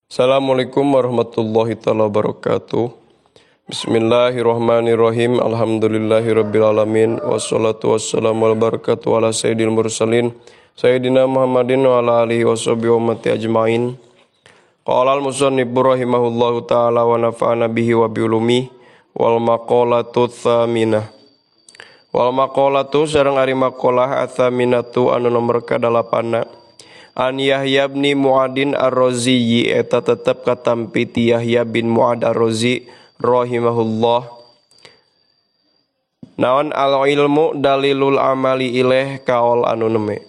Assalamualaikum warahmatullahi taala wabarakatuh. Bismillahirrahmanirrahim. Alhamdulillahirabbil alamin wassalatu wassalamu ala barakatuh ala sayyidil mursalin sayyidina Muhammadin wa ala alihi washabihi ummati ajmain. Qala al musannif rahimahullahu taala wa nafa'ana bihi wa bi ulumihi wal maqalatu tsaminah. Wal maqalatu sareng ari maqalah atsaminatu anu nomor kadalapanna. An Yahya bin Mu'adin Ar-Razi eta tetep katampi ti Yahya bin Mu'ad Ar-Razi rahimahullah. Naon al ilmu dalilul amali ilaih kaol anu neme.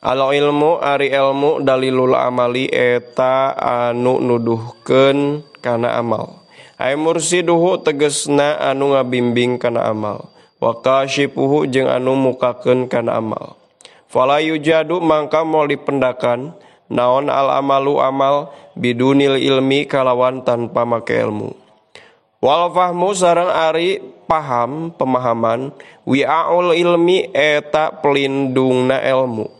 Al ilmu ari ilmu dalilul amali eta anu nuduhkeun kana amal. Ay mursiduhu tegesna anu ngabimbing kana amal. Wa kasyifuhu jeung anu mukakeun kana amal. Fala yujadu mangka moal dipendakan naon al amalu amal bidunil ilmi kalawan tanpa make ilmu. Wal fahmu sareng ari paham pemahaman wi'aul ilmi eta pelindungna ilmu.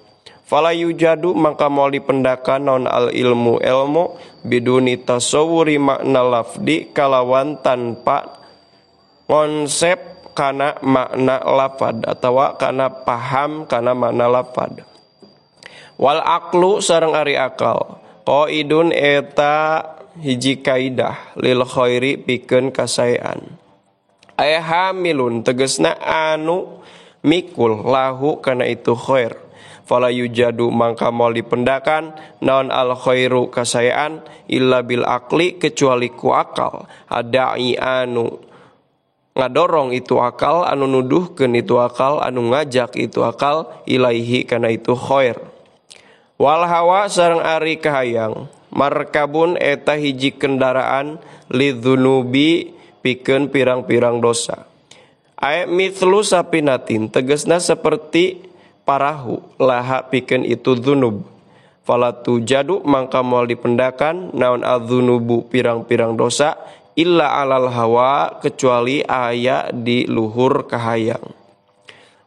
Fala yujadu mangka moal dipendakan naon al ilmu ilmu biduni tasawuri makna lafdi kalawan tanpa konsep kana makna lafad atawa kana paham kana makna lafad. Wal aqlu sareng ari akal qaidun eta hiji kaidah lil khairi pikeun kasaean. Ay hamilun tegesna anu mikul lahu kana itu khair. Fala yujadu mangka moal dipendakan naon al khairu kasaean illa bil aqli kecuali ku akal. Adai anu ngadorong itu akal, anu nuduhkeun itu akal, anu ngajak itu akal ilaihi kana itu khair. Wal hawa sareng ari kahayang markabun eta hiji kendaraan lidzunubi pikeun pirang-pirang dosa. Ay mithlu sapinatin tegesna seperti parahu laha pikeun itu dzunub. Fala tujadu mangka moal dipendakan naon adzunubu pirang-pirang dosa illa alal hawa kecuali aya di luhur kahayang.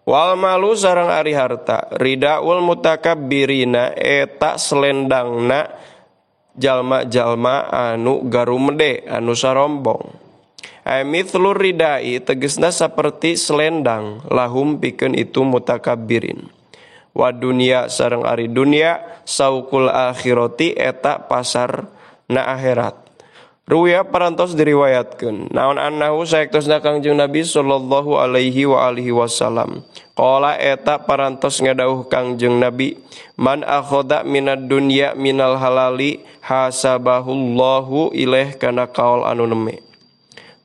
Wal malu sareng ari harta ridaul mutakabbirina eta selendangna jalma-jalma anu garumede anu sarombong. Ay mithlu ridai tegesna saperti selendang lahum pikeun itu mutakabbirin. Wa dunya sareng ari dunya saukul akhirati eta pasar na akhirat. Ruya parantos diriwayatkeun naon annahu saektosna Kangjeng Nabi sallallahu alaihi wa alihi wasallam qala eta parantos ngadauh Kangjeng Nabi man akhoda minad dunya minal halali hasabahullahu ilaih kana kaol anu neme.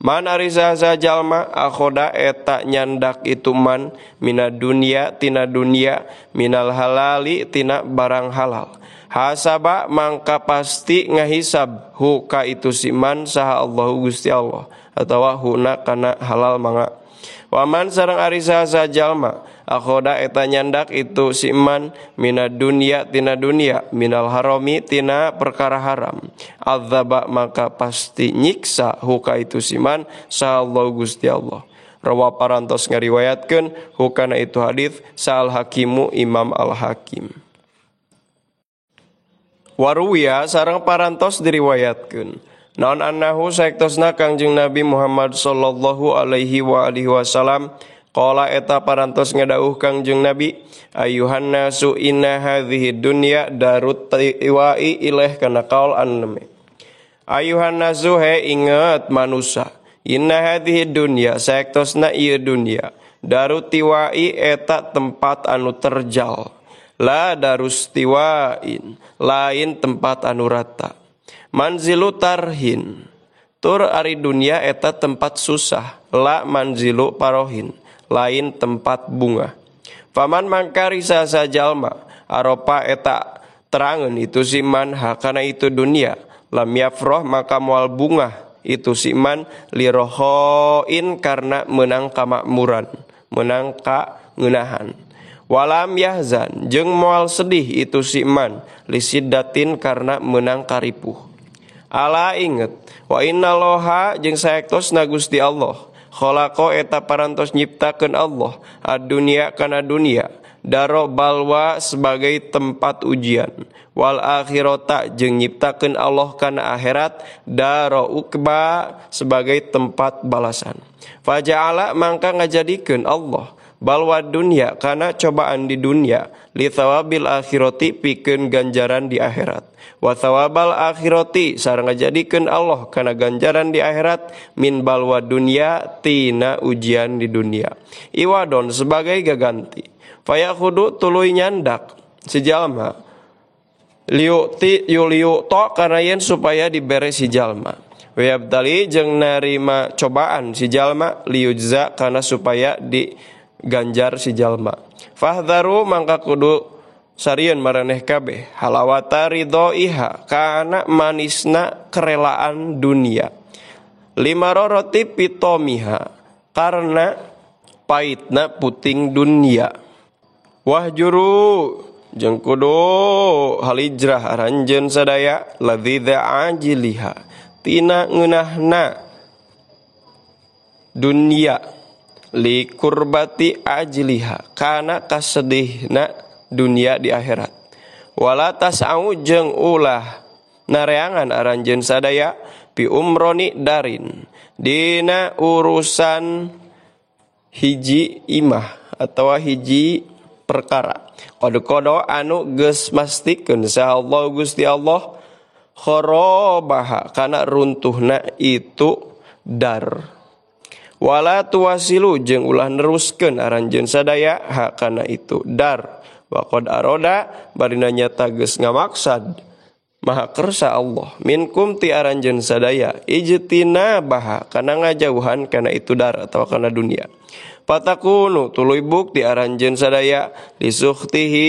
Man ari saha jalma akhoda eta nyandak itu man minad dunya tina dunya minal halali tina barang halal. Hasaba mangka pasti ngahisab hu ka itu siman saha Allahu Gusti Allah atawa huna kana halal mangga. Waman sareng ari saha jalma akhoda eta nyandak itu siman minad dunya tina dunya minal harami tina perkara haram. Adzaba maka pasti nyiksa hu ka itu siman saha Allahu Gusti Allah. Rawa parantos ngariwayatkeun hu kana itu hadis sal hakimu Imam Al Hakim. Waruya sareng parantos diriwayatkeun naon annahu saektosna Kangjeng Nabi Muhammad sallallahu alaihi wa alihi wasallam qala eta parantos ngadauh Kangjeng Nabi ayuhan nasu inna hadhihi dunya darut tiwai ilaih kana kaol anu neme. Ayuhan nasu he inget manusa inna hadhihi dunya saektosna ieu dunya darut tiwai eta tempat anu terjal. La darustiwain lain tempat anu rata. Manzilu tarhin tur ari dunia eta tempat susah. La manzilu parohin lain tempat bunga. Faman mangkari sasa jalma aropa eta terangeun itu siman hakana itu dunia lam yafroh maka moal bunga itu siman lirohoin karena menang kamakmuran menang ka ngeunahan. Walam yahzan jeung moal sedih itu siman lisiddatin karena menang karipuh. Ala inget wa innaloha jeung saektosna Gusti Allah khalaqa eta parantos nyiptakeun Allah ad-dunya kana dunya Daro balwa sebagai tempat ujian. Wal akhirata jeung nyiptakeun Allah kana akhirat daro ukba sebagai tempat balasan. Faja'ala mangka ngajadikeun Allah balwa dunya kana cobaan di dunya li thawabil akhirati pikeun ganjaran di akhirat. Wa thawabal akhirati sareng ngajadikeun Allah kana ganjaran di akhirat min balwa dunya tina ujian di dunia. Iwadon sebagai gaganti. Fayakhudu tuluy nyandak si jalma liuti yuliu to kana yen supaya dibere si jalma. Wayabtali jeung narima cobaan si jalma liujza kana supaya diganjar si jalma. Fahdharu mangka kudu sarieun maraneh kabeh halawata ridhoiha kana manisna kerelaan dunia. Limaroroti pitomiha karena paitna puting dunia. Wahjuru jeung kudu halijrah aranjeun sadaya ladzidza ajiliha tina ngeunahna dunia li kurbati ajliha kana kasedihna dunia di akhirat. Wala tas'au jeung ulah nareangan aranjeun sadaya pi umroni darin dina urusan hiji imah atawa hiji perkara. Qad-qada anu geus mastikeun saha Allah Gusti Allah kharabaha kana runtuhna itu dar. Wala tuwasilu jeung ulah neruskeun aranjeun sadaya ha kana itu dar. Wa qad aroda barina nyata geus ngamaksad maha kersa Allah minkum ti aranjeun sadaya ijtina baha kana ngajauhan kana itu dar atawa kana dunia. Patakunu tuluy bukti aranjeun sadaya lisukhtihi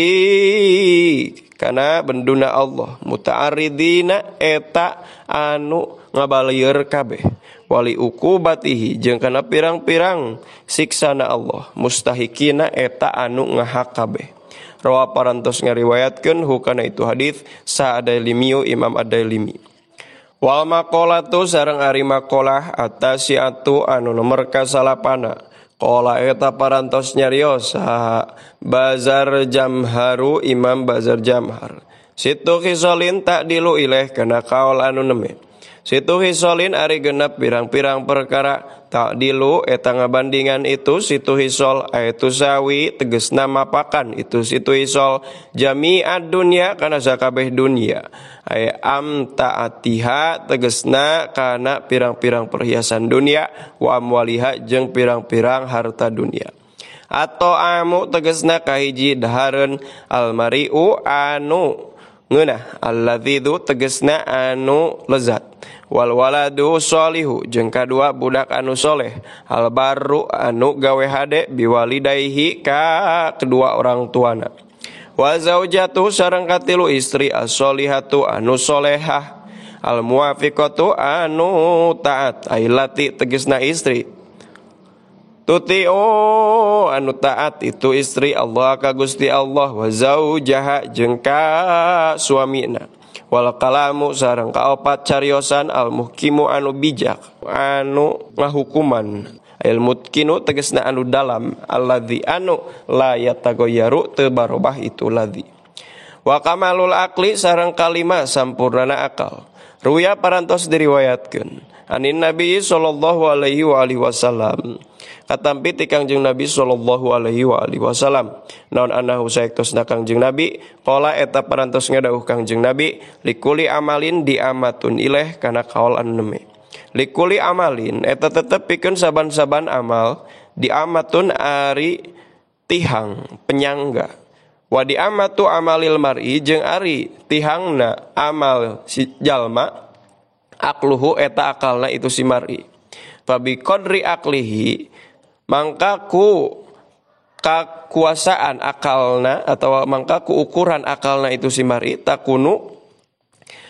kana benduna Allah muta'arridina eta anu ngabalieur kabeh wali ukubatihi jeung kana pirang-pirang siksana Allah mustahikina eta anu ngahak kabeh. Rawa parantos ngariwayatkeun hukana itu hadis sa Ad-Dailimi Imam Ad-Dailimi. Wal maqalatu sareng ari maqalah atasiatu anu nomor kasalapana. Qala eta parantos nyarios Bazar Jamharu Imam Bazar Jamhar. Situ khisalin ta'dilu ilaih kana kaul anu neme. Situ hisolin ari genep pirang-pirang perkara ta'dilu eta ngabandingan itu situ hisol aitu sawi tegesna mapakan itu situ hisol jami'ad dunya kana sakabeh dunya ay am ta'atiha tegesna kana pirang-pirang perhiasan dunia wa amwaliha jeung pirang-pirang harta dunia atau amu tegesna kahiji dahareun almari'u anu ngeunah alladzidzu tegesna anu lezat wal waladu sholihu jeung kadua budak anu soleh al barru anu gawe hade biwalidaihi ka kedua orang tuana wa zaujatu sareng katilu istri as-solihatu anu solehah al muwafiqatu anu taat ailati tegesna istri tutio anu taat itu istri Allah ka Gusti Allah wa zaujaha jeung ka suamina wal kalamu sareng kaopat cariosan al muhkimu anu bijak anu ngahukuman al mutkinu tegesna anu dalam alladzi anu la yatagoyaru teu barobah itu ladzi wa kamalul akli sareng kalima sampurnana akal ruya parantos diriwayatkeun anin nabi sallallahu alaihi wa alihi wasallam katampi ti Kangjeng Nabi sallallahu alaihi wa alihi wasallam naon anahu saektosna Kangjeng Nabi qala eta parantos ngadawuh Kangjeng Nabi likuli amalin diamatun ileh kana kaol anu neme likuli amalin eta tetep pikeun saban-saban amal diamatun ari tihang penyangga wa diamatu amalil mar'i jeung ari tihangna amal si jalma akluhu eta akalna itu si mar'i fabi qadri aklihi mangka ku kakuasaan akalna atau mangka ku ukuran akalna itu si mar'i takunu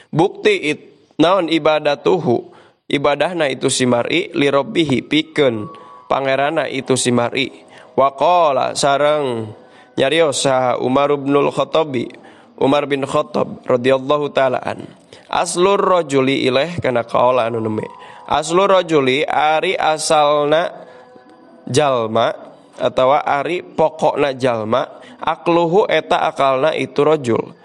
bukti it, naon ibadatuhu ibadahna itu si mar'i li rabbihi pikeun pangeranna itu si mar'i wa qala sareng nyarios saha Umar bin Khattab Umar bin Khattab radhiyallahu taala an aslur rajuli ilaih kana kaola anu neme aslur rajuli ari asalna jalma atawa ari pokokna jalma Akluhu eta akalna itu rajul.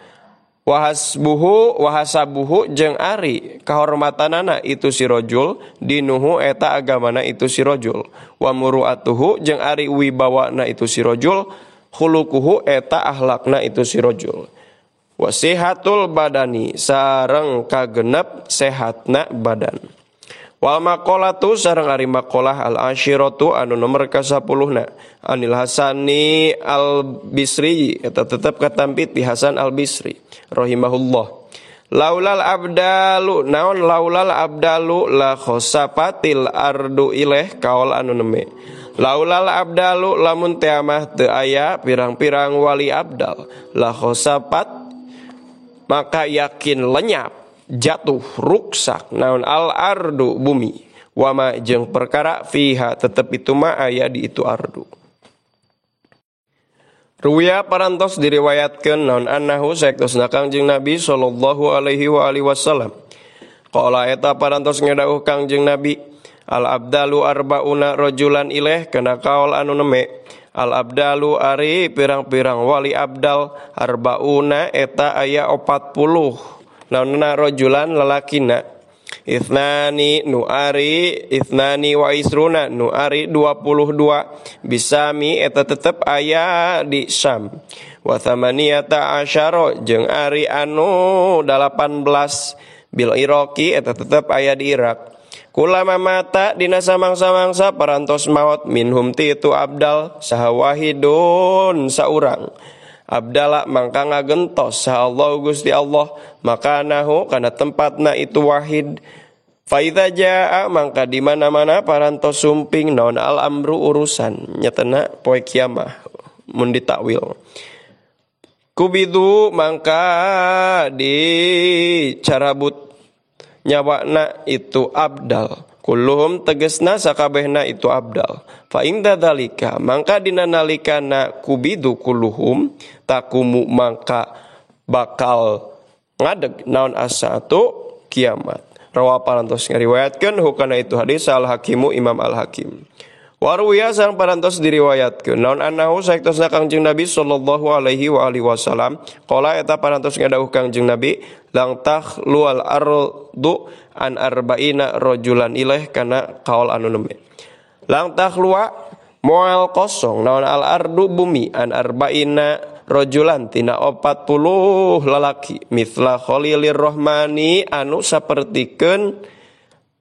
Wahasbuhu wahasabuhu jeung ari kahormatanana itu si rajul, dinuhu eta agamana itu si rajul. Wa muru'atuhu jeung ari wibawana itu si rajul, khuluquhu eta akhlakna itu si rajul. Wasihatul badani sareng kagenep sehatna badan. Wal maqalatu sareng ari maqalah al ashiratu anu nomor ka-10na anil Hasani al Bisri eta tetep katampi ti Hasan al Bisri rahimahullah. Laulal abdalu naon laulal abdalu la khosafatil ardu ileh kaol anu neme. Laulal abdalu lamun teu amah teu aya pirang-pirang wali abdal la khosafat maka yakin lenyap jatuh ruksak naon al ardu bumi wama jeung perkara fiha tetep itu ma aya di itu ardu. Ruwiya parantos diriwayatkeun naon annahu saektosna Kangjeng Nabi sallallahu alaihi wa alihi wasallam. Qala eta parantos ngedauh Kangjeng Nabi al abdalu arbauna rajulan ileh kana kaol anu neme. Al abdalu ari pirang-pirang wali abdal arbauna eta aya 40 naonna rajulan lalakina ithnani nu ari ithnani wa isruna nu ari 22 bisami eta tetep aya di Syam wa thamaniyata asyara jeung ari anu 18 bil Iraqi eta tetep aya di Irak. Kulama mata dina samangsa-mangsa parantos maot minhum ti itu abdal saha wahidun saurang. Abdala mangka ngagentos saha Allah Gusti Allah makanahu kana tempatna itu wahid. Fa idza jaa mangka di mana-mana parantos sumping naon al amru urusan nyatana poe kiamah mun ditakwil. Kubidu mangka dicarabut nyawana itu abdal kulluhum tegesna sakabehna itu abdal fa inda dzalika mangka dina nalikana kubidu kulluhum takumu mangka bakal ngadeg naon asatu kiamat. Rawa parantos ngariwayatkeun hukana itu hadis al hakimu Imam al Hakim. Waruya sareng parantos diriwayatkeun naon annahu saektosna Kangjeng Nabi sallallahu alaihi wa alihi wasallam qala eta parantos ngadawuh Kangjeng Nabi lang takhlual ardu an arba'ina rajulan ilaih kana kaol anu neme. Lang takhlua moal kosong naon al ardu bumi an arba'ina rajulan tina 40 lalaki mithla khalilir rahmani anu sapertikeun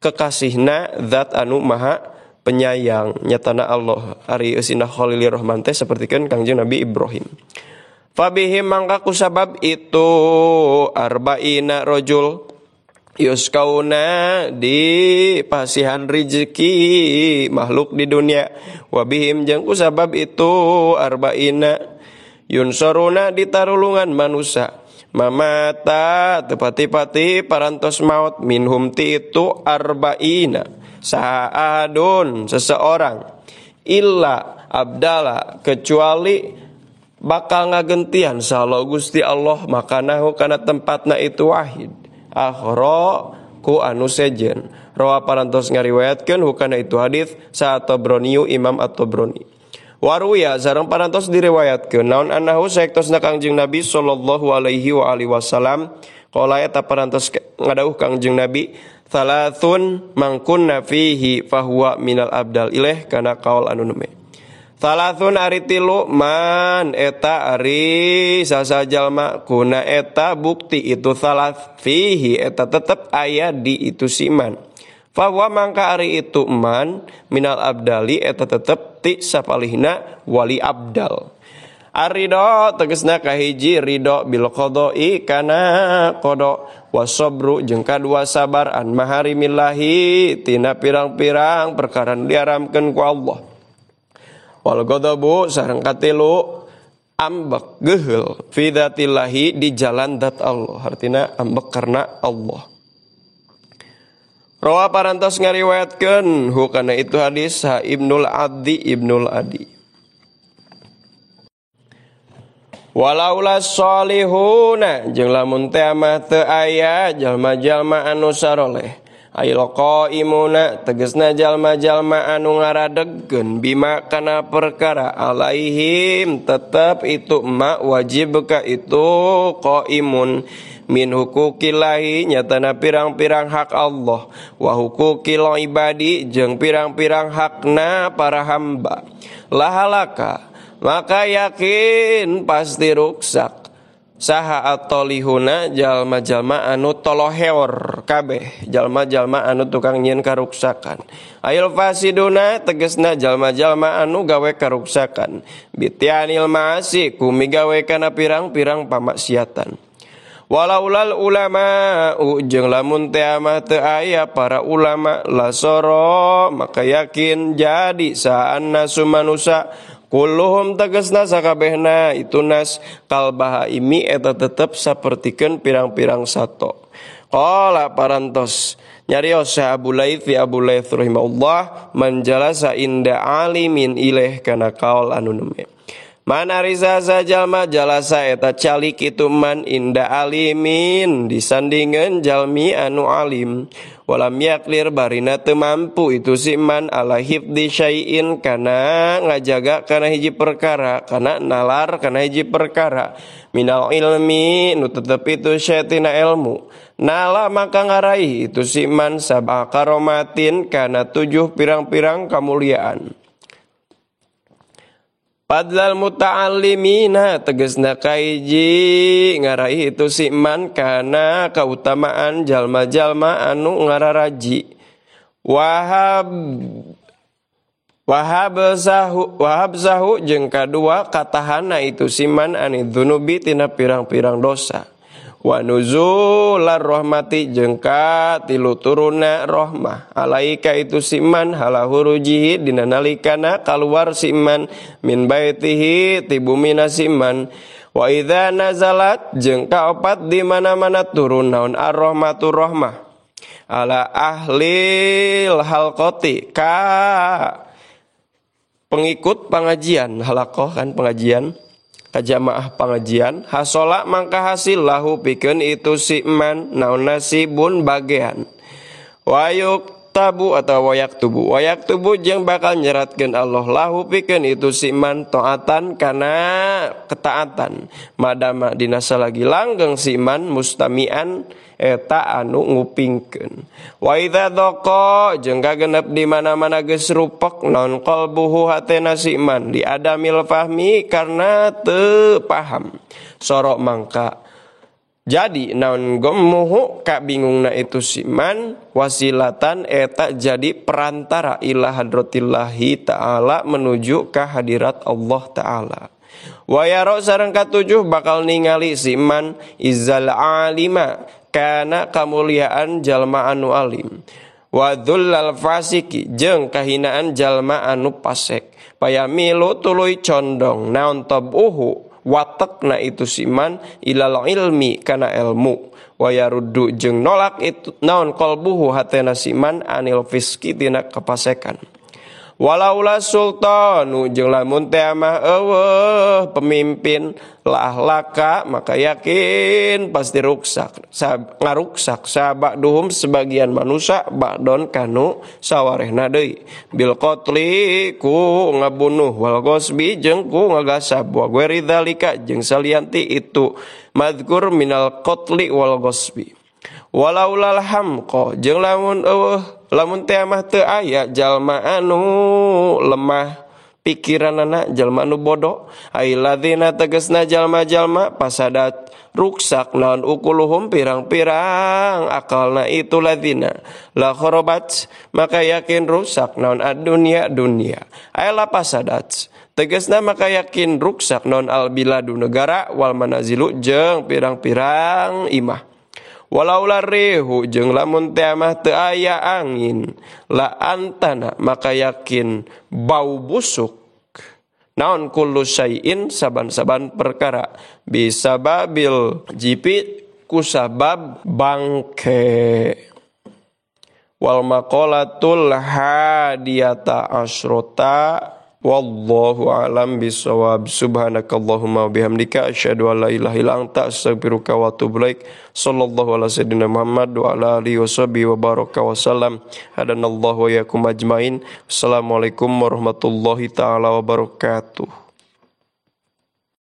kekasihna zat anu maha penyayang nyatana Allah ari eusina Khalilir Rahman teh sapertikeun Kangjeng Nabi Ibrahim. Fabihim mangka kusabab itu arba'ina rajul yuskauna di pasihan rezeki makhluk di dunia wabihim jeung kusabab itu arba'ina yunsaruna ditarulungan manusia mamata tepati-pati parantos maut minhum ti itu arba'ina saadun seseorang illa abdala kecuali bakal ngagentian saha Gusti Allah makanahu kana tempatna itu wahid akhra ku anu sejen. Rawa parantos ngariwayatkeun hukana itu hadis sa Tabrani Imam At-Tabrani. Waruya sareng parantos diriwayatkeun naon annahu saektosna Kangjeng Nabi sallallahu alaihi wa alihi wasallam qala eta parantos ngadawuh Kangjeng Nabi thalathun mangkunna fihi fahuwa minal abdal ilaih kana kaol anu neme. Thalathun ari tilu man eta ari sasa jalma kuna eta bukti itu thalath fihi eta tetep aya di itu siman. Fahuwa mangka ari itu man minal abdali eta tetep ti sapalihna wali abdal. Arido tegesna kahiji ridho bil qada'i kana qada wasabru jeung kadua sabar an maharimillahi tina pirang-pirang perkara nu diharamkeun ku Allah. Wal ghadabu sareng katilu ambek geuheul fi dzatillahi di jalan zat Allah, artina ambek karena Allah. Rawa parantos ngariwayatkeun hukana itu hadis ha Ibnul Adi Ibnul Adi. Walaula sholihuna jeung lamun teh mah teu aya jalma-jalma anu saroleh Ail qaimuna tegasna jalma-jalma anu ngaradegkeun bima kana perkara alaihim tetep itu ma wajib ka itu qaimun min huquqillahi nyatana pirang-pirang hak Allah wa huquqil ibadi jeung pirang-pirang hakna para hamba lahalaka maka yakin pasti ruksak saha atolihuna jalma-jalma anu toloheor kabeh jalma-jalma anu tukang nyieun karuksakan ayil fasiduna tegesna jalma-jalma anu gawe karuksakan bitianil maasi ku migawe kana pirang-pirang pamaksiatan walaulal ulama jeung lamun teh mah teu aya para ulama lasoro maka yakin jadi saan nasu manusa kulluhum tegesna sakabehna itu nas kalbahaimi eta tetep sapertikeun pirang-pirang sato. Qala parantos nyarios Abu Laits Abu Laits rahimahullah man jalasa inda alimin ilaih kana kaul anu neme. Man arisa sajalma jalasa eta calik itu man inda alimin disandingeun jalmi anu alim. Walam yaklir barina teu mampu itu si man ala hifdi syai'in kana ngajaga kana hiji perkara kana nalar kana hiji perkara minal ilmi nu tetep itu syai'tina ilmu nala maka ngaraih itu si man sab'a karomatin kana 7 pirang-pirang kamuliaan. Padlal muta'allimina tegesna kaiji ngaraih itu si man kana kautamaan jalma-jalma anu ngararaji wahab sahu jeung kadua katahana itu si man ani dzunubi tina pirang-pirang dosa wa nuzular rahmati jeung ka tilu turuna rahmah alaika itu siman hala hurujihi dina nalikana kaluar siman min baitihi ti bumina siman wa idza nazalat jeung kaopat di mana-mana turun naon ar-rahmatu rahmah ala ahlil halqati ka pengikut pengajian halaqah kan pengajian kajamaah pengajian hasola mangka hasil lahu pikeun itu si man naon nasibun bagian wayuk tabu atau wayak tubu wayak tubu jeung bakal nyeratkeun Allah lahu pikeun itu si man taatan kana ketaatan madama dina salagi langgeng si man mustamian eta anu ngupingkeun wa idza dhaqa jeung kagenep di mana-mana geus rupek naon qalbuhu hatena si man di adamil fahmi karena teu paham sorok mangka jadi naon gomuhu ka bingungna itu siman wasilatan eta jadi perantara ila hadratillahi ta'ala menuju ka hadirat Allah ta'ala. Wayaro sareng katujuh bakal ningali siman izal alima kana kamuliaan jalma anu alim wa dzullal fasiki jeung kahinaan jalma anu pasek payamilu tuluy condong naon tabuhu watekna itu siman ilal ilmi kana ilmu wa yaruddu jeung nolak itu naon qalbuhu hatena siman anil fiski tina kapasekan walaula sultanu jeung lamun teh mah eueuh pemimpin la ahlaka maka yakin pasti ruksak ngaruksak sabakduhum sebagian manusia ba'don kanu sawarehna deui bil qatli ku ngabunuh wal ghasbi jeung ku ngagasab wa ghairi dzalika jeung salianti itu madhkur minal qatli wal ghasbi walaulal hamqa jeung lamun eueuh lamun teh mah teu aya jalma anu lemah pikiranana jalma anu bodoh ailadzina tegasna jalma-jalma pasadat ruksak naon ukuluhum pirang-pirang akalna itu ladzina la kharabat maka yakin rusak naon ad-dunya dunya aila pasadat tegasna maka yakin ruksak naon al biladu negara wal manazilu jeung pirang-pirang imah walaula rihu jeung lamun teh mah teu aya angin la antana maka yakin bau busuk naon kullu syai'in saban-saban perkara bisababil jipi kusabab bangke wal maqalatul hadiyata asrota Wallahu a'lam bissawab. Subhanakallahumma wa bihamdika asyhadu an la ilaha illa anta astaghfiruka wa atubu ilaik. Sallallahu ala sayyidina Muhammad wa ala alihi washabihi wa baraka wa sallam. Hadanallahu wa iyyakum ajmain. Assalamualaikum warahmatullahi taala wabarakatuh.